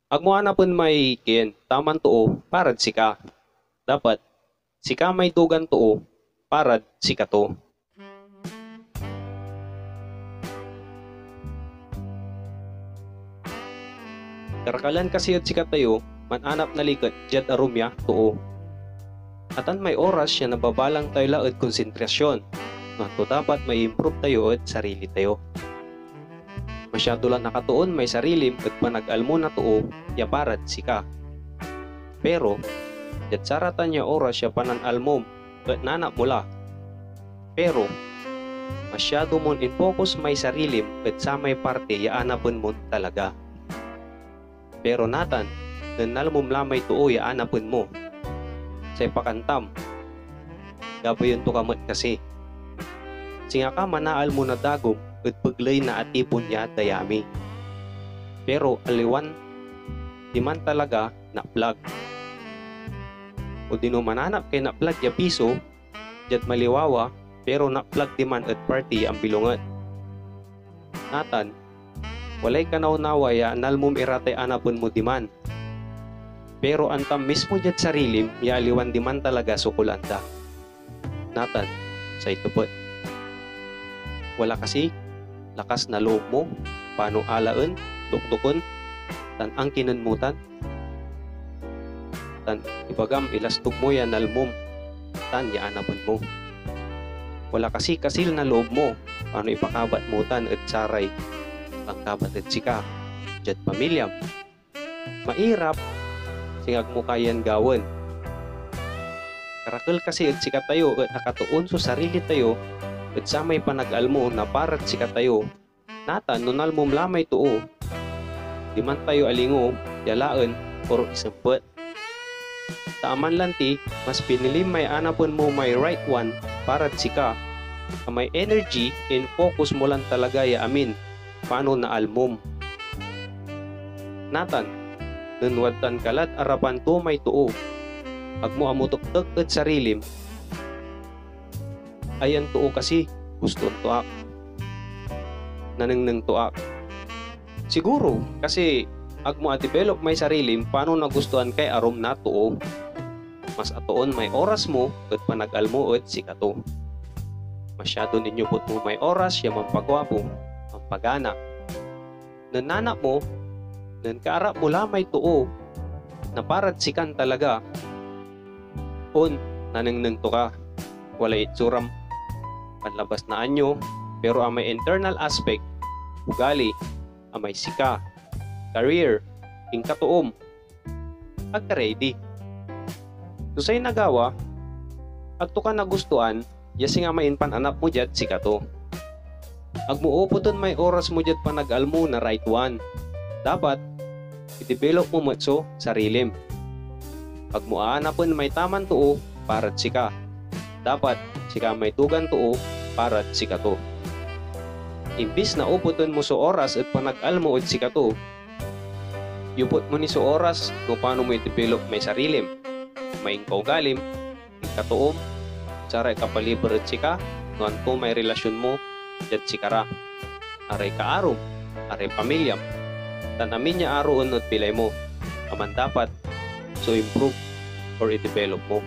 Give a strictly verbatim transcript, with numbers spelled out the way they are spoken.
Agmo anapen may kien taman too parad sika. Dapat sika may dugan too parad sikato. Karakalan kasi ed sikatayo mananap na liket diad arum ya too. Atan may oras ya nababalang tayo la ed konsentrasyon no anto dapat maiimprove tayo ed sarili tayo. Masyado lan akatoon may sarilim ed panag-almo na too ya parad sika. Pero diad saratan ya oras ya pananalmom et nanap mo la. Pero masyado mon infokus may sarilim ed samay parte ya anapen mon talaga. Pero natan, nen nalmom la may too ya anapen mo, say pakantam, gabayen to ka met kasi. Singa ka manaalmo na dagom ed pegley na atipon ya dayami. Pero aliwan diman talaga naplag. Odino mananap kay naplag ya piso diad maliwawa, pero naplag diman ed parti ya ambilonget. Natan, walay kanawnawa ya nalmom iratay anapen mo diman. Pero antam mismo diad sarilim ya aliwan diman talaga so kulaan da. Natan, say tepet. Wala kasi lakas na loob mo, pano alaen, dokdoken, tan angkinen mo tan? Tan ibagam ilastog mo ya nalmom tan ya anapen mo. Wala kasi kasil na loob mo, pano ipakabat mo tan ed saray angkabat ed sika, diad pamilyam. Mairap, singa agmo kayan gawaen. Karakel kasi ed sikatayo et akatoon so sarili tayo ed samay panag-almo na parad sikatayo. Natan no nalmom la may too, diman tayo alingo, yalaen, or isempet. Ta aman lanti, mas pinilim may anapen mo may right one parad sika, a may energy and focus mo lan talaga ya amin, pano naalmom. Natan, nen wadtan ka lad arapan to may too, agmo amotektek ed sarilim, ayan too kasi, gustoen to ak. Nanengneng to ak. Siguro, kasi agmo a-develop may sarilim pano nagustoan kay arum na too. Mas atoon may oras mo ed panag-almo ed sikato. Masyadon inyupot mo may oras ya mampagwapo, mampagana. Nen nanap mo, nen kaarap mo la may too na parad sikan talaga, on, nanengneng to ka. Walay itsuram panlabas na anyo, pero amay internal aspect, ugali, amay sika, career, inkatoom, agka ready. So say nagawa, agto ka nagustoan ya singa may impananap mo diad sikato. Agmo opoten may oras mo diad panag-almo na right one. Dapat i-develop mo met so sarilim. Agmo aanapen may taman too parad sika. Dapat sika may dugan too parad sikato. Imbis na opoten mo so oras ed panag-almo ed sikato, yupot mo ni so oras no pano mo i-develop may sarilim, may inkaugalim, inkatoom, saray kapaliber ed sika, no anto may relasyon mo diad sikara, aray kaarom, aray pamilyam, tan amin ya aroen ed bilay mo, a mandapat so improve or i-develop mo.